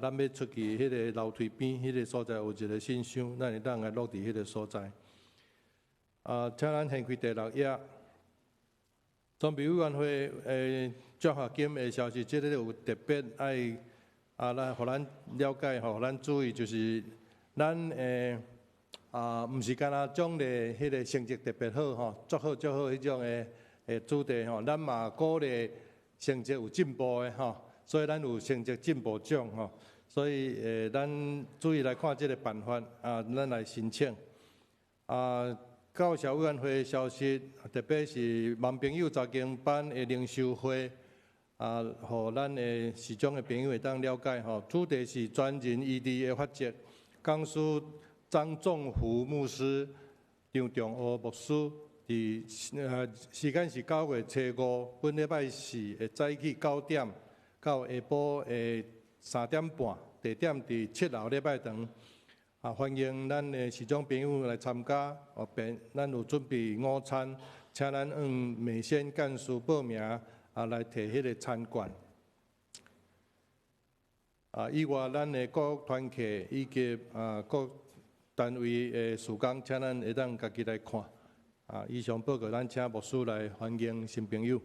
咱欲出去彼个樓梯邊彼个所在有一个信箱，咱會當來落佇彼个所在。請咱掀開第六頁。裝備委員會的獎學金的消息，這个有特別愛來予咱了解，予咱注意，就是咱的毋是干焦獎勵彼个成績特別好吼，足好足好彼種的主題吼，咱嘛鼓勵成績有進步的吼，所以咱有成績進步獎吼，所以咱注意來看這个辦法咱來申請。教社委員會的消息，特別是萬朋友查經班的靈修會，予咱的市長的朋友會當了解吼。主題是專人醫治的法則，講師張仲福牧師、張仲和牧師，佇時間是9月初5，本禮拜四的早起9點到下晡的3點半，地點佇7樓禮拜堂。歡迎咱的市長朋友來參加，並咱有準備午餐，請咱向美先幹事報名，來提彼个餐券。以外，咱的各團契以及各單位的事工，請咱會當家己來看。以上報告，咱請牧師來歡迎新朋友。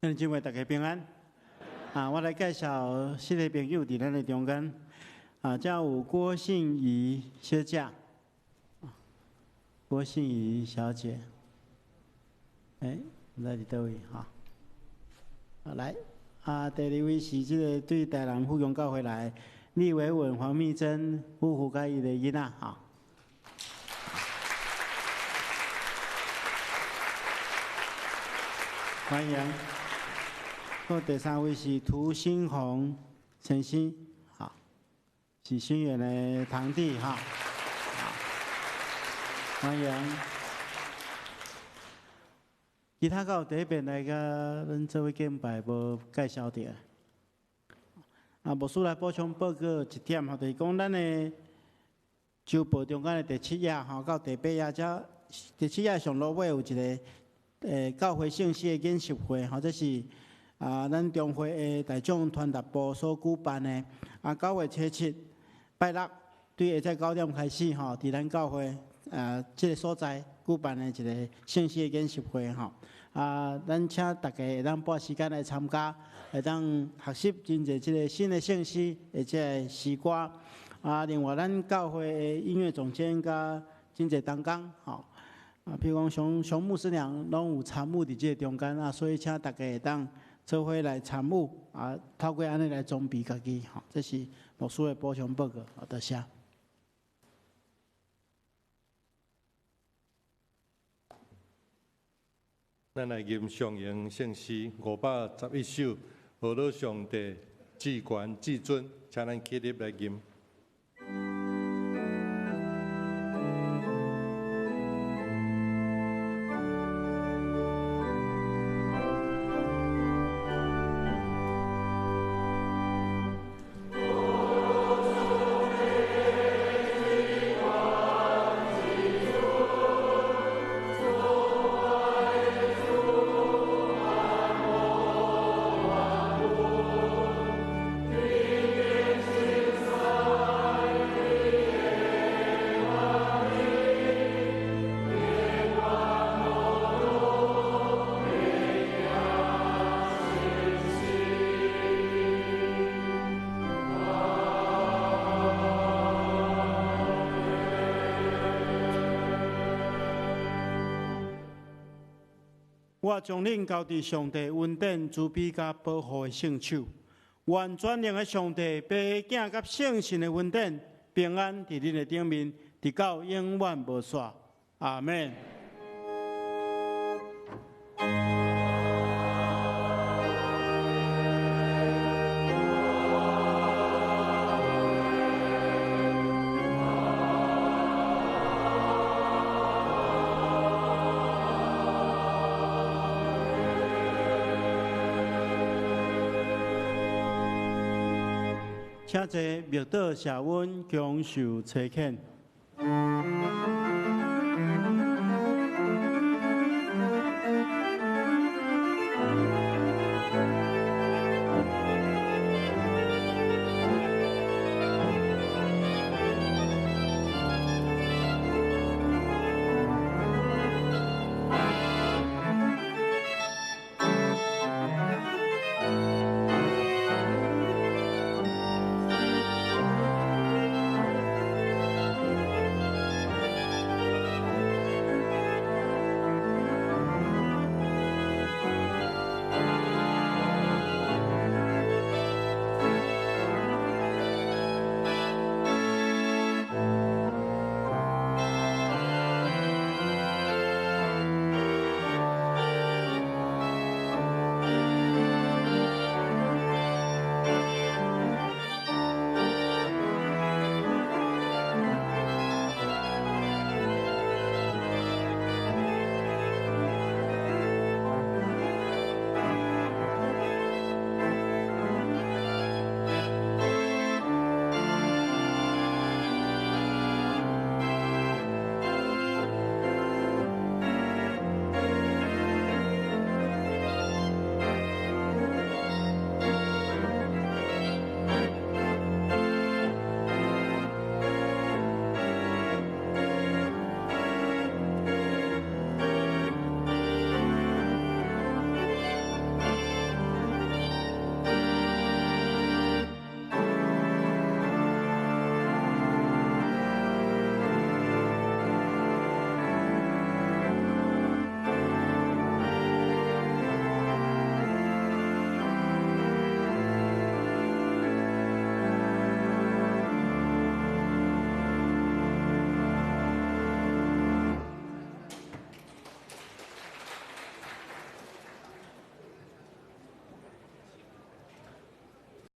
弟兄姊妹，大家平安。我來介紹四个朋友佇咱的中間。這有郭信儀小姐，郭信儀小姐，毋知佇佗位哈？來，第二位是這个對台南富強教會來李維穩、黃蜜珍夫婦佮伊的囡仔哈。歡迎。閣第三位是涂新紅先生，哈，是新遠的堂弟哈，歡迎。其他閣有第一遍來共咱做伙敬拜無介紹著。牧師來補充報告一點吼，就是講咱的週報中間的第七頁吼，到第八頁遮，第七頁上落尾有一个教會聖詩的研習會吼，這是咱中會的大眾傳達部所舉辦的。9月初7拜六，對下晝9點開始吼，佇咱教會這个所在舉辦的一个聖詩的研習會吼。咱請大家會當撥時間來參加，會當學習真濟這个新的聖詩，或者詩歌。另外咱教會的音樂總監佮真濟同工吼。譬如講熊熊牧師娘攏有參與佇這个中間啊，所以請大家會當做伙來參與啊，透過按呢來裝備家己吼。這是牧師的補充報告，多謝。咱來吟上榮聖詩511首，何樂上帝至懸至尊，請咱起立來吟。我將恁交佇上帝恩典、慈悲佮保護的聖手。願全能的上帝、父、囝佮聖神的恩典、平安佇恁的頂面，直到永遠無煞。阿們。請坐，默禱謝恩，享受差遣。